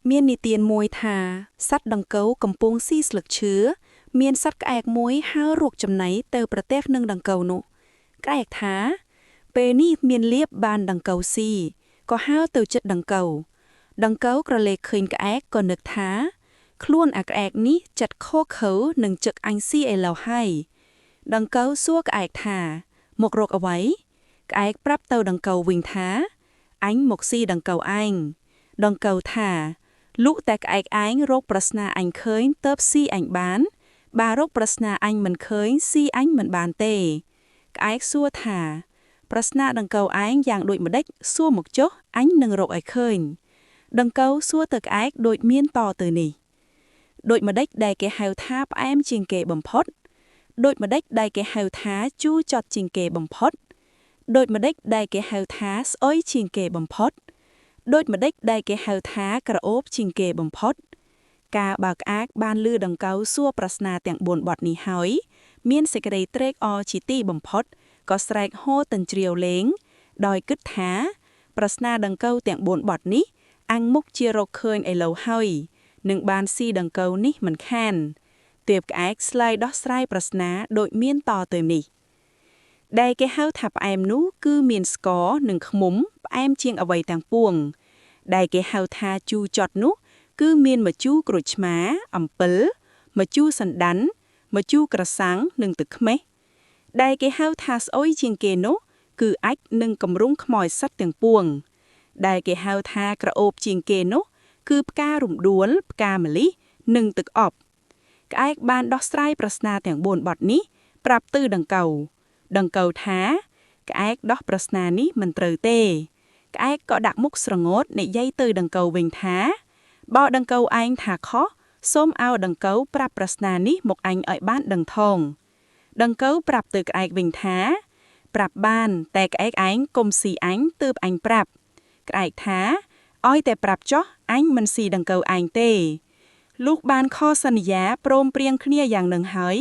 មាននិទានមួយថាសត្វដង្កូវកំពុងស៊ីស្លឹកឈើមានសត្វក្អែកមួយហើររកចំណីទៅប្រទះនឹងដង្កូវនោះក្អែកថា ពេលនេះមានលៀបបានដង្កូវស៊ីក៏ហើរទៅចិត្តដង្កូវដង្កូវក្រឡេកឃើញក្អែកក៏នឹកថា ខ្លួនអាក្អែកនេះចិត្តខូខើនឹងចឹកអញស៊ីឥឡូវហើយដង្កូវសួរក្អែកថា មករកអ្វីក្អែកប្រាប់ទៅដង្កូវវិញថាអញមកស៊ីដង្កូវឯងដង្កូវថា លុះតែក្អែកឯងរកប្រស្នាអញឃើញទៅស៊ីអញបាន បើរកប្រស្នាអញមិនឃើញស៊ីអញមិនបានទេ ក្អែកសួរថា ប្រស្នាដង្កូវឯងយ៉ាងដូចម្ដេចសួរមកចុះអញនឹងរកឲ្យឃើញដង្កូវសួរទៅក្អែកដូចមានតទៅនេះដូចម្ដេចដែលគេហៅថាផ្អែមជាងគេបំផុតដូចម្ដេចដែលគេហៅថាជូរចត់ជាងគេបំផុតដូចម្ដេចដែលគេហៅថាស្អុយជាងគេបំផុត ដូចម្ដេចដែលគេហៅថាក្រអូបជាងគេបំផុត ការបើក្អាកបានលឺដង្កូវសួរប្រស្នាទាំង4បទនេះហើយ មានសេចក្តីត្រេកអរជាទីបំផុតក៏ស្រែកហូរទញ្ជ្រាវលេង ដោយគិតថា ប្រស្នាដង្កូវទាំង4បទនេះអញមុខជារកឃើញឥឡូវហើយនឹងបានស៊ីដង្កូវនេះមិនខានទៀបក្អែកស្លើយដោះស្រាយប្រស្នាដូចមានតទៅនេះ ដែលគេហៅថាផ្អែមនោះគឺមានស្ករនិងឃ្មុំផ្អែមជាងអ្វីទាំងពួង ដែលគេហៅថាជូរចត់នោះ គឺមានម្ជូរក្រូចឆ្មាអំពិលម្ជូរសណ្ដាន់ម្ជូរក្រសាំងនិងទឹកខ្មេះដែលគេហៅថាស្អុយជាងគេនោះ គឺអាចនឹងកម្រុងខ្មោចសត្វទាំងពួង ដែលគេហៅថាក្រអូបជាងគេនោះ គឺផ្ការំដួលផ្កាម្លិះនិងទឹកអប់ក្អែកបានដោះស្រាយប្រស្នាទាំង4បទនេះ ប្រាប់ទឺដង្កូវដង្កូវថា ក្អែកដោះប្រស្នានេះមិនត្រូវទេ ក្អែកក៏ដាក់មុខស្រងោតនិយាយទៅដង្កូវវិញថាបើដង្កូវឯងថាខុសសូមឲ្យដង្កូវប្រាប់ប្រស្នានេះមកអញឲ្យបានដឹងថងដង្កូវប្រាប់ទៅក្អែកវិញថា ប្រាប់បាន តែក្អែកឯងកុំស៊ីអញទើបអញប្រាប់ក្អែកថាឲ្យតែប្រាប់ចោះអញមិនស៊ីដង្កូវឯងទេលុះបានខសន្យាព្រមព្រៀងគ្នាយ៉ាងនឹងហើយ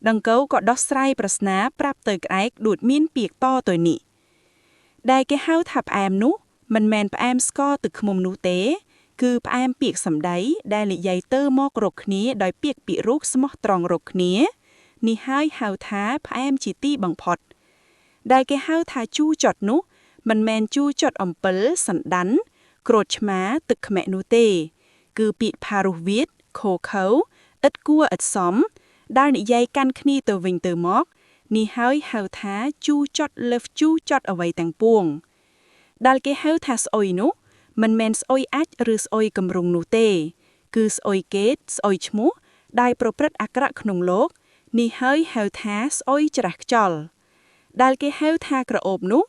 ដង្កូវក៏ដោះស្រាយប្រស្នាប្រាប់ទៅក្អែកដូចមានពាក្យតទៅនេះដែលគេហៅថាផ្អែមនោះមិនមែនផ្អែមស្ករទឹកឃ្មុំនោះទេ គឺផ្អែមពាក្យសម្ដីដែលនិយាយទៅមករកគ្នាដោយពាក្យពិរុះស្មោះត្រង់រកគ្នានេះហើយហៅថាផ្អែមជាទីបំផុតដែលគេហៅថាជូរចត់នោះមិនមែនជូរចត់អំពិលសណ្ដាន់ក្រូចឆ្មាទឹកខ្មេះនោះទេ គឺពាក្យផារុសវាទខូខើឥតគួរឥតសមដែលនិយាយកាន់គ្នាទៅវិញទៅមកនេះហើយហៅថាជូរចត់លើសជូរចត់អ្វីទាំងពួងដែលគេហៅថាស្អុយនោះមិនមែនស្អុយអាចឬស្អុយកម្រុងនោះទេ គឺស្អុយកេតស្អុយឈ្មោះដែលប្រព្រឹត្តអាក្រក់ក្នុងលោកនេះហើយហៅថាស្អុយច្រាស់ខ្យល់ដែលគេហៅថាក្រអូបនោះ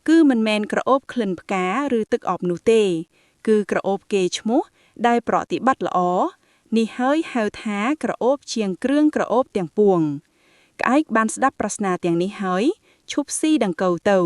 គឺមិនមែនក្រអូបក្លិនផ្កាឬទឹកអប់នោះទេ គឺក្រអូបគេឈ្មោះដែលប្រតិបត្តិល្អនេះហើយហៅថាក្រអូបជាងគ្រឿងក្រអូបទាំងពួងក្អែកបានស្ដាប់ប្រស្នាទាំងនេះហើយឈប់ស៊ីដង្កូវទៅ